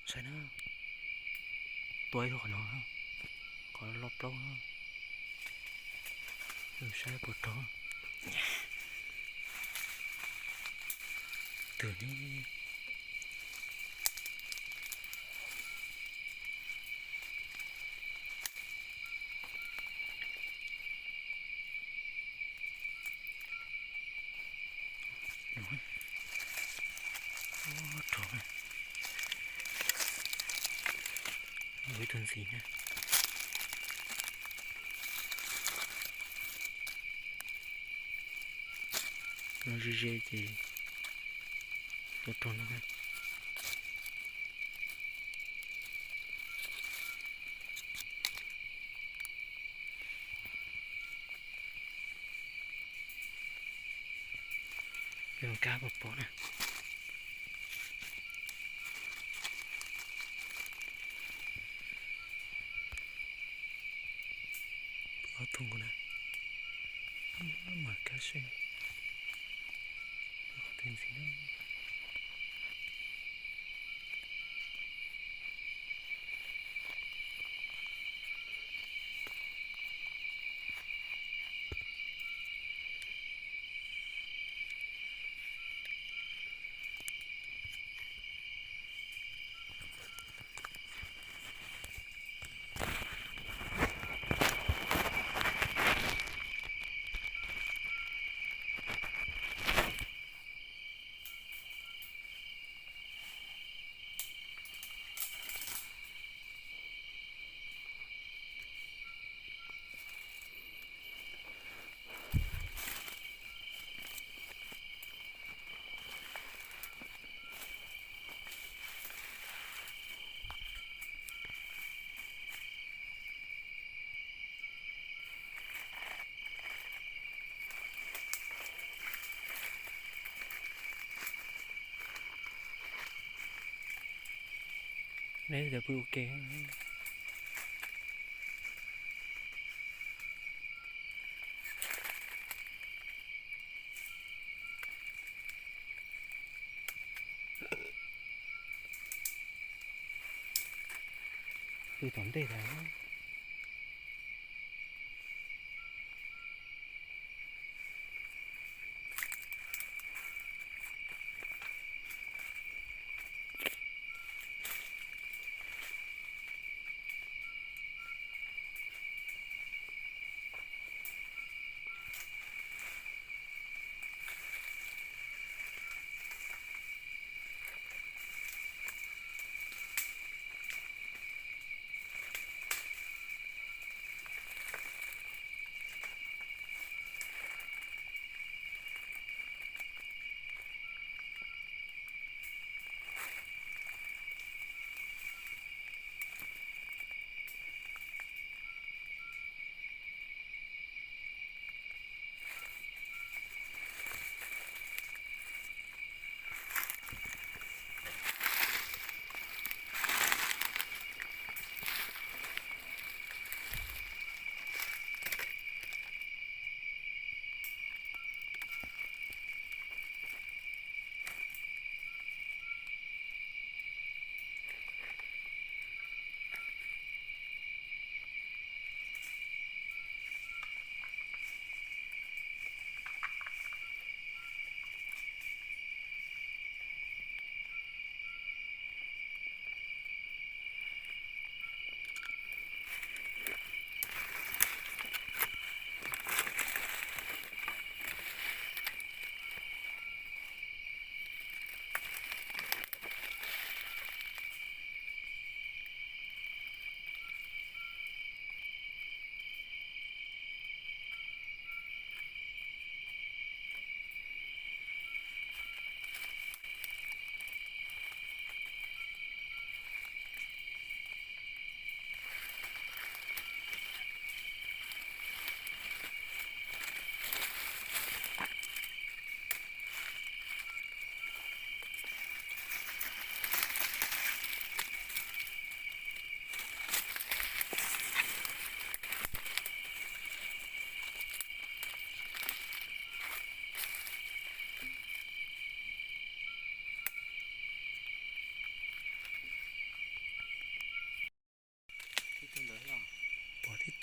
Saib na, tua ib tug qhov no, qhov loj plaub no. Saib puas raug. Twm ne. Raug. Ib tug ntxiv na. Los ze ze ces tua raug no. Peb mus kab pom pom na. Ob tug nkaus na. Mas kab seb. Qhov twg ntxiv na. Neb tias pw ua ke. Pw tom ntej tas.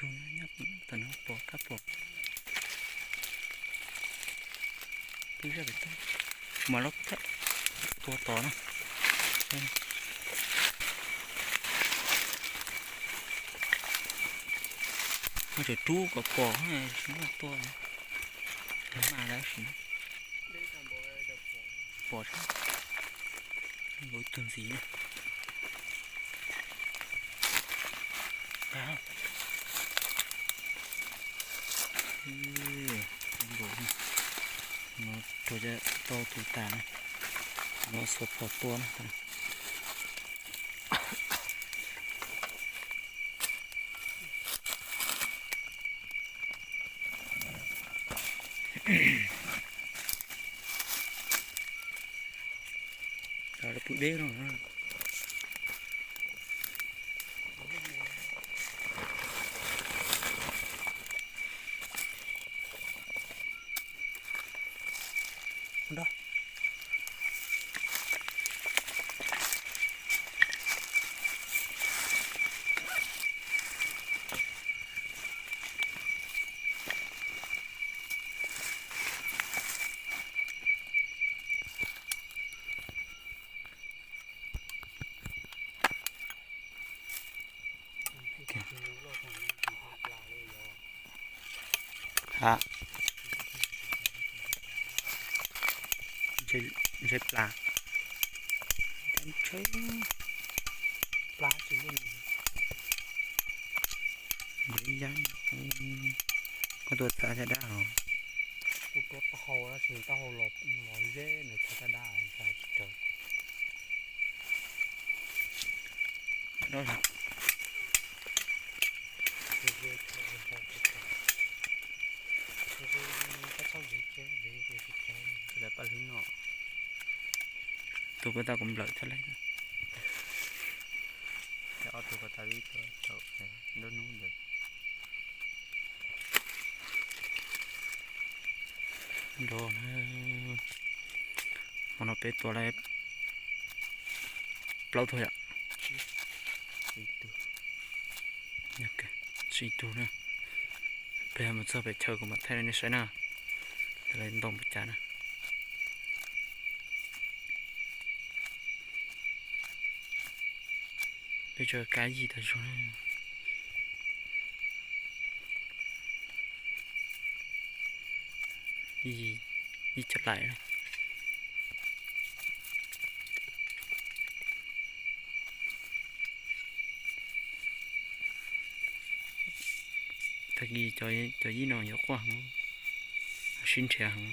Nyob tam no pom kab pom. Pw zaj pem toj, mas loj tag, tua tod na. Mas tseem rub kom pom, tsis muaj tua, mas dab tsi. Pom tag, ib tug ntxiv na. No rau tau tus tas na, no xuas phom tua na. Lawv pw deb no. Ha, ntshe plas, ntshe plas tsis muaj. Yab, koj tua txhav caj dab hos? Kuv tua taub hau tab sis taub hau los zeb ntawd txhav caj dab tsis raws. Tus ko tau kuv nplawm thiab lauj. Ob tug ko tau ib tug thaum nruab hnub ntawd. Nrog na, hmo no peb tua lawm plaub tug yom. Tsib tug na. Peb mus txog pem chaw kuv mam thaij nej saib na, lawv ntoo npaum cas na. Peb tso kab yig tas zog na. Yig cov laim na. Tag kis cov yij no yuav quaj heev, sib nrhiav heev.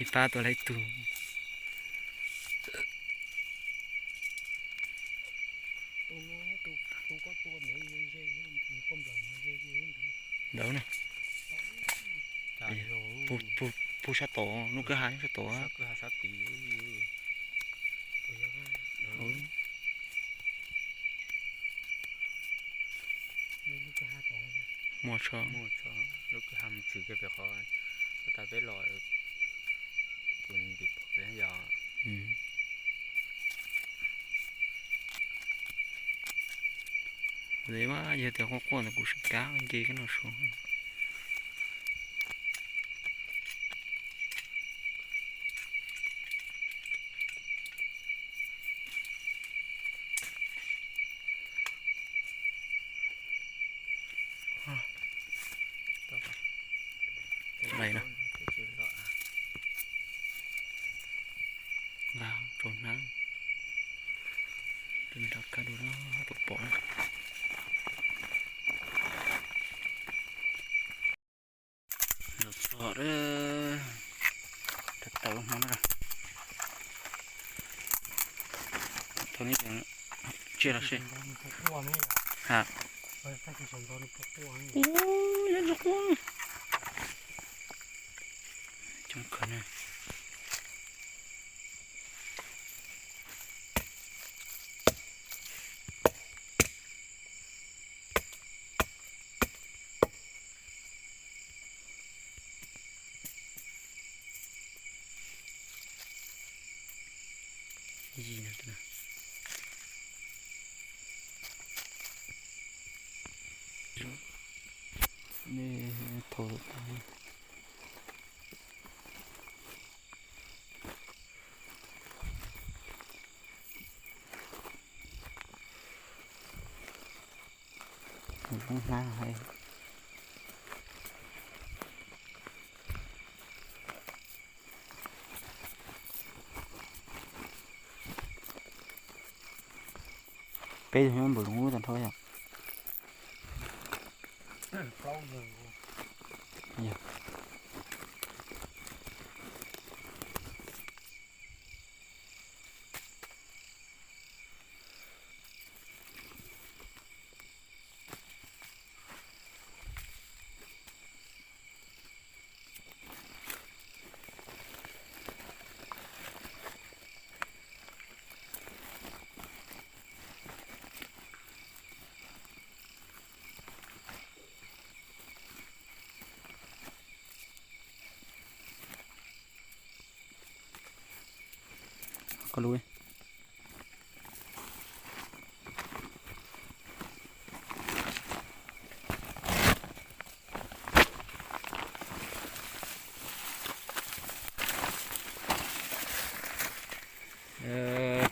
Ib pab tua lawm ib tug. Ntawd na. Puag sab tod, lub kwj ha sab tod. Muaj tso. Lub kwj ha mus tshwm kiag pem qhov tas peb los, tus ntim pem yog. Ua li mas yog tias quaj quaj ntawd kuv sim kav nce kab no su. Nqa rau hnab, rov kab dua pom pom. Los txog, rov tawm hmo no. Thaum no tsiaj los seb. Ha. Ub, nyob ntsuag quaj. Coob kawg na. Yig no. Thau tag. Zoo hnab hais. Peb tug nyob npaum zoov tag nrho yom. Koj lub.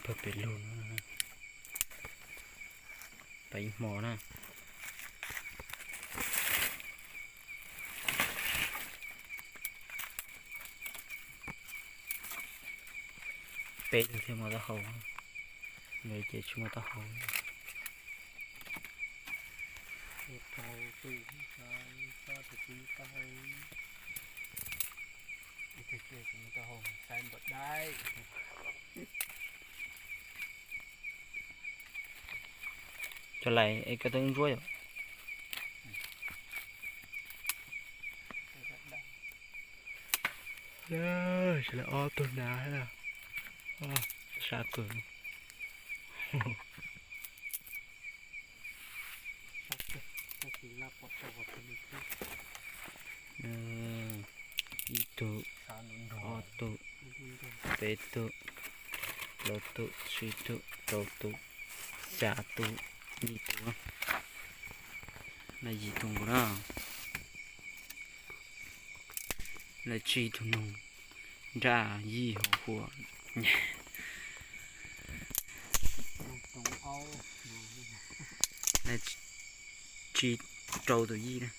Pawg pem lug no, pais ib hmo na. Peb tug thiaj muaj taub hau, lawv ces tsis muaj taub hau. Cov lais es koj twb ntsuab yom. Sawv daws ob tug hnav, sab kawg. Ib tug, ob tug, peb tug, plaub tug, tsib tug, rau tug, xya tug, yim tug. Lawv yim tug nkaus na. Lawv tsib tug noog nraj yij hauv huam. Lawv tsib, rau tus yij na.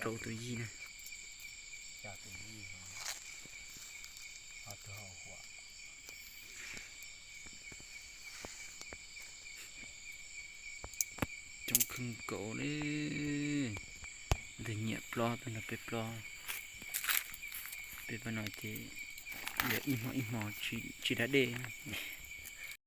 Rau tus yij na. Coob kawg nkaus li. Tus nyiam plob, tus nrog peb plob. Peb pab no ces yog ib hmo ib hmo tsis da dej na.